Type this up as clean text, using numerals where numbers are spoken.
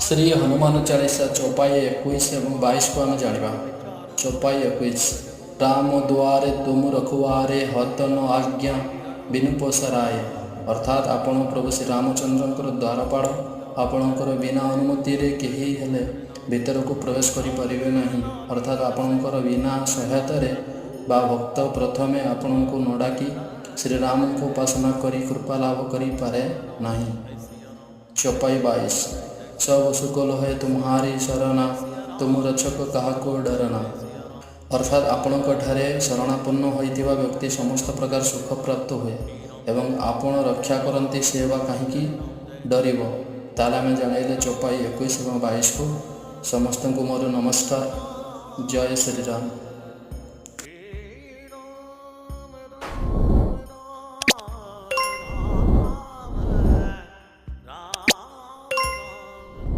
ଶ୍ରୀ ହନୁମାନ ଚାଳିଶା ଚୌପାଇ 21 ଏବଂ 22କୁ ଆମେ ଜାଣିବା। ଚୌପାଇ 21। ରାମ ଦୁଆରେ ତୁମ ରଖୁଆରେ, ହତ ନ ଆଜ୍ଞା ବିନୁ ପସରାଏ। ଅର୍ଥାତ୍ ଆପଣ ପ୍ରଭୁ ଶ୍ରୀରାମଚନ୍ଦ୍ରଙ୍କର ଦ୍ୱାରପାଳ, ଆପଣଙ୍କର ବିନା ଅନୁମତିରେ କେହି ହେଲେ ଭିତରକୁ ପ୍ରବେଶ କରିପାରିବେ ନାହିଁ। ଅର୍ଥାତ୍ ଆପଣଙ୍କର ବିନା ସହାୟତାରେ ବା ଭକ୍ତ ପ୍ରଥମେ ଆପଣଙ୍କୁ ନ ଡାକି ଶ୍ରୀରାମଙ୍କୁ ଉପାସନା କରି କୃପା ଲାଭ କରିପାରେ ନାହିଁ। ଚୌପାଇ 22। ସବ ସୁଖ ଲହେ ତୁମ୍ହାରୀ ସରନା, ତୁମ ରକ୍ଷକ କାହାକୁ ଡରନା। ଅର୍ଥାତ୍ ଆପଣଙ୍କ ଠାରେ ଶରଣାପନ୍ନ ହୋଇଥିବା ବ୍ୟକ୍ତି ସମସ୍ତ ପ୍ରକାର ସୁଖ ପ୍ରାପ୍ତ ହୁଏ ଏବଂ ଆପଣ ରକ୍ଷା କରନ୍ତି, ସେ ବା କାହିଁକି ଡରିବ? ତାହେଲେ ଆମେ ଜାଣିଲେ ଚୌପାଇ 21 ଏବଂ 22କୁ। ସମସ୍ତଙ୍କୁ ମୋର ନମସ୍କାର। ଜୟ ଶ୍ରୀରାମ।